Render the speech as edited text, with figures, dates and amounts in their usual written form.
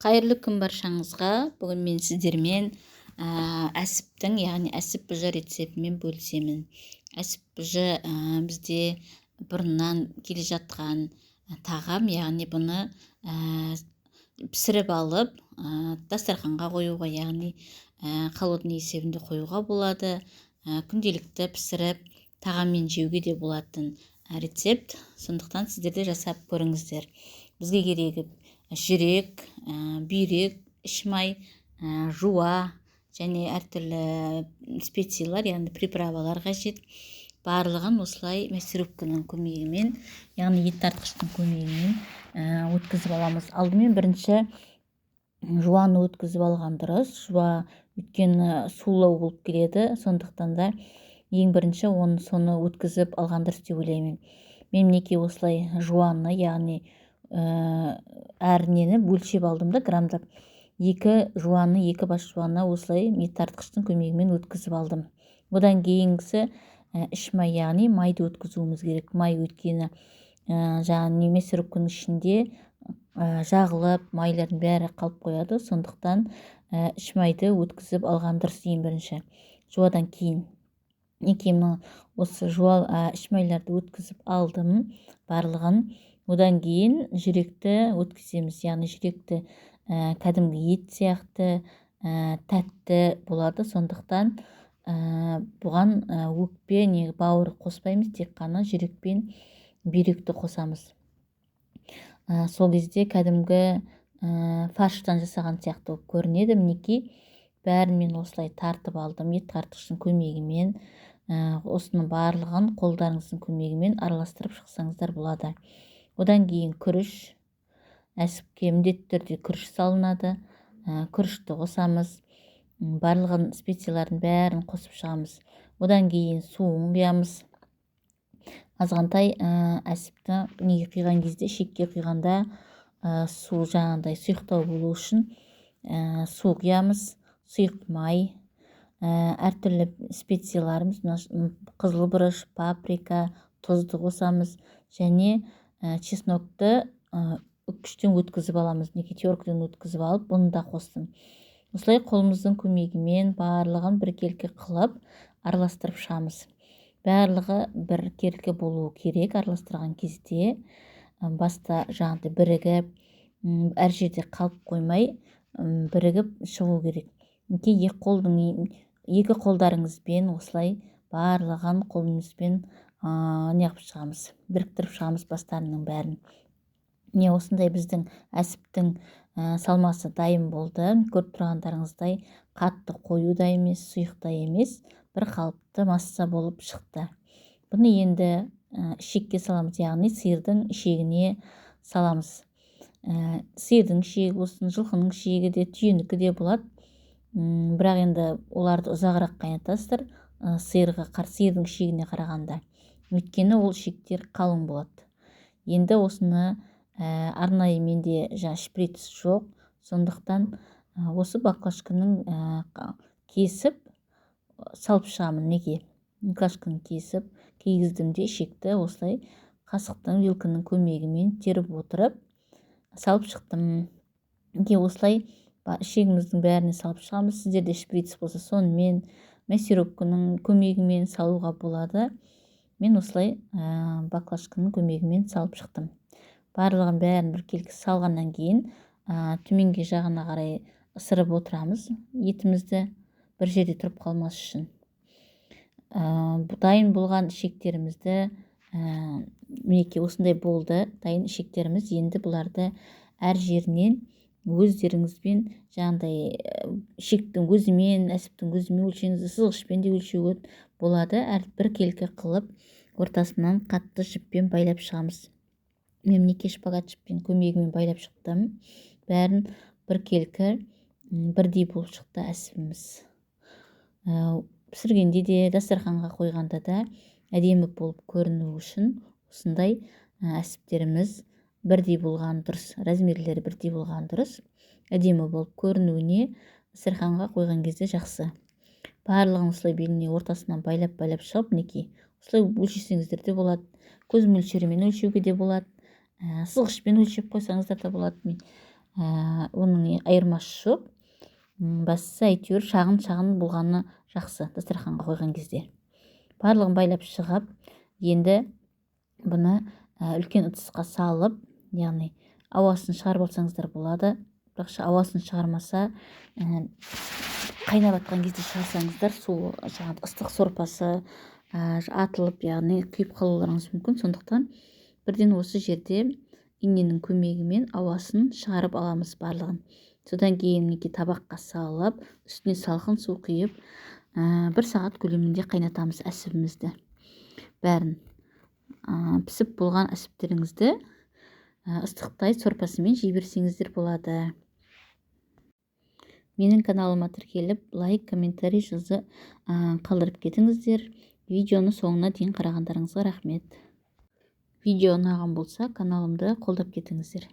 Қайырлы күн баршаңызға! Бүгін мен сіздермен әсіптің, яғни әсіп быжы рецептімен бөлісемін. Әсіп быжы бізде бұрыннан келе жатқан тағам, яғни бұны пісіріп алып, дастарханға қоюға, яғни холодный есебінде қоюға болады. Күнделікті пісіріп, тағаммен жеуге де болатын рецепт. Сондықтан сіздер де жасап көріңіздер. Бізге керегі жүрек, бүйрек, іш май, жуа және әртүрлі специялар, яғни приправалар қажет. Барлығын осылай мясорубканың көмегімен, яғни ет тартқыштың көмегімен өткізіп аламыз. Алдымен бірінші жуаны өткізіп алған дұрыс. Жуа өйткені сулау болып келеді, сондықтан да ең бірінші оны, соны өткізіп алған дұрыс деп ойлаймын. Мен, мінекей, осылай жуаны, яғни әр нені өлшеп алдым да, грамдап. Екі жуаны, екі бас жуаны осылай ет тартқыштың көмегімен өткізіп алдым. Одан кейінгісі іш май, яғни майды өткізуіміз керек. Май өйткені жаңағы мясорубканың ішінде жағылып, майлардың бәрі қалып қояды. Сондықтан іш майды өткізіп алған дұрыс ең бірінші, жуадан кейін. Мінекей, мына осы жуа, іш майларды өткізіп алдым барлығын. Одан кейін жүректі өткіземіз, яғни жүректі кәдімгі ет сияқты тәтті болады. Сондықтан бұған өкпе не бауыр қоспаймыз, тек қана жүрек пен бүйректі қосамыз. Сол кезде кәдімгі фарштан жасаған сияқты болып көрінеді. Мінекей, бәрін мен осылай тартып алдым ет тартқыштың көмегімен. Осының барлығын қолдарыңыздың көмегімен араластырып шықсаңыздар болады. Одан кейін күріш. Әсіпке міндетті түрде күріш салынады. Күрішті қосамыз. Барлығын, специялардың бәрін қосып шығамыз. Одан кейін суын құямыз азғантай. Әсіпті неге құйған кезде, ішекке құйғанда, су жаңағыдай сұйықтау болу үшін су құямыз. Сұйық май, әртүрлі специяларымыз, қызыл бұрыш, паприка, тұзды қосамыз және чеснокты үккіштен өткізіп аламыз. Мінекей, теркіден өткізіп алып, бұны да қостым. Осылай қолымыздың көмегімен барлығын біркелкі қылып араластырып шығамыз. Барлығы біркелкі болуы керек. Араластырған кезде баста жаңағыдай бірігіп, әр жерде қалып қоймай, бірігіп шығу керек. Мінекей, екі қолдарыңызбен осылай барлығын қолымызбен неғып шығамыз, біріктіріп шығамыз бастарының бәрін. Міне, осындай біздің әсіптің салмасы дайын болды. Көріп тұрғандарыңыздай, қатты қою да емес, сұйық та емес, бір қалыпты масса болып шықты. Бұны енді ішекке саламыз, яғни сиырдың ішегіне саламыз. Сиырдың ішегі болсын, жылқының ішегі де, түйенікі де болады. Бірақ енді оларды ұзағырақ қайнатасыздар сиырдың ішегіне қарағанда, өйткені ол ішектер қалың болады. Енді осыны арнайы, менде жаңа шприц жоқ, сондықтан осы баклажканың кесіп салып шығамын. Мінекей, баклажканы кесіп кигіздім де, ішекті осылай қасықтың, вилканың көмегімен теріп отырып салып шықтым. Мінекей, осылай ішегіміздің бәріне салып шығамыз. Сіздерде шприц болса, сонымен, мясорубканың көмегімен салуға болады. Мен осылай баклажканың көмегімен салып шықтым. Барлығын, бәрін біркелкі салғаннан кейін төменгі жағына қарай ысырып отырамыз етімізді, бір жерде тұрып қалмас үшін. Дайын болған ішектерімізді, мінекей, осындай болды дайын ішектеріміз. Енді бұларды әр жерінен өздеріңізбен, жаңағыдай ішектің өзімен, әсіптің өзімен өлшеңіздер, сызғышпен де өлшеуге болады. Әр біркелкі қылып, ортасынан қатты жіппен байлап шығамыз. Мен, мінекей, шпагат жіппен көмегімен байлап шықтым. Бәрін біркелкі, бірдей болып шықты әсібіміз. Пісіргенде де, дастарханға қойғанда да әдемі болып көріну үшін осындай әсіптеріміз бірдей болған дұрыс, размерлері бірдей болған дұрыс, әдемі болып көрінуіне дастарханға қойған кезде жақсы. Барлығын осылай беліне, ортасынан байлап байлап шығып, мінекей, осылай өлшесеңіздер де болады, көз мөлшерімен өлшеуге де болады, сызғышпен өлшеп қойсаңыздар да болады. Мен оның айырмасы жоқ. Бастысы, әйтеуір шағын-шағын болғаны жақсы дастарханға қойған кезде. Барлығын байлап шығып, енді бұны үлкен ыдысқа салып, яғни ауасын шығарып алсаңыздар болады. Бірақ ауасын шығармаса, қайнап жатқан кезде шығарсаңыздар, су, жаңағы ыстық сорпасы атылып, яғни күйіп қалуларыңыз мүмкін. Сондықтан бірден осы жерде иненің көмегімен ауасын шығарып аламыз барлығын. Содан кейін, мінекей, табаққа салып, үстіне салқын су құйып, 1 сағат көлемінде қайнатамыз әсібімізді бәрін. Пісіп болған әсіптеріңізді ыстықтай сорпасымен жей берсеңіздер болады. Менің каналыма тіркеліп, лайк, комментарий жазып қалдырып кетіңіздер. Видеоны соңына дейін қарағандарыңызға рахмет. Видео ұнаған болса, каналымды қолдап кетіңіздер.